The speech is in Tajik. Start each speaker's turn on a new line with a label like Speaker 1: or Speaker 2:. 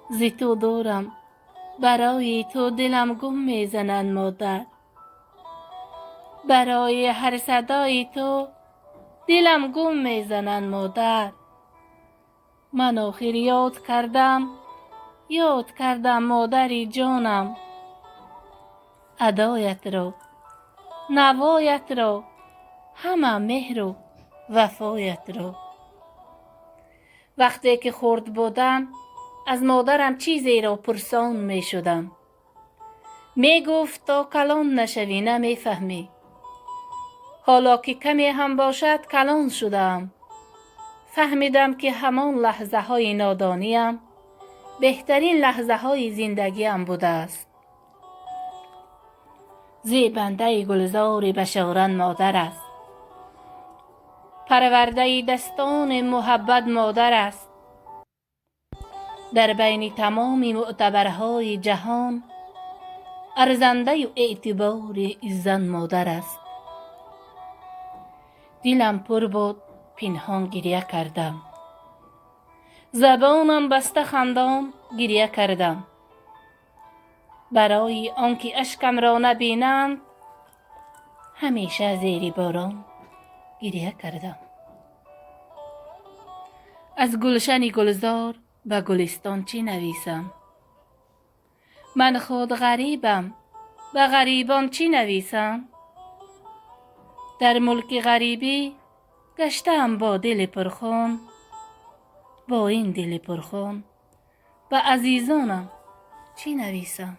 Speaker 1: Зи ту дурам, барои ту дилам гум мезанад, модар. Барои ҳар садои ту дилам гум мезанад, модар. Ман охир ёд кардам, ёд кардам, модари ҷонам, адоятро, навоятро, ҳама меҳру вафоятро. Вақте ки хурд будам, аз модарам чизеро пурсон мешудам. Мегуфт: «То калон нашавӣ, намефаҳмӣ». Ҳоло ки каме ҳам бошад калон шудаам, фаҳмидам, ки ҳамон лаҳзаҳои нодониам беҳтарин лаҳзаҳои зиндагиам будааст. Зебандаи гулзори башоран модар аст, парвардаи дастони муҳаббат модар аст. Дар байни тамоми мӯътабарҳои ҷаҳон арзандаю эътибори зан модар аст. Дилам пур буд, пинҳон гиря кардам, забонам баста, хандон гиря кардам. Барои он ки ашкамро набинанд, ҳамеша зери борон гиря кардам. Аз гулшани гулзор ба гулистон чӣ нависам? Ман худ ғарибам, ба ғарибон чӣ нависам? Дар мулки ғарибӣ гаштаам бо дили пурхун, бо ин дили пурхун ба азизонам чӣ нависам?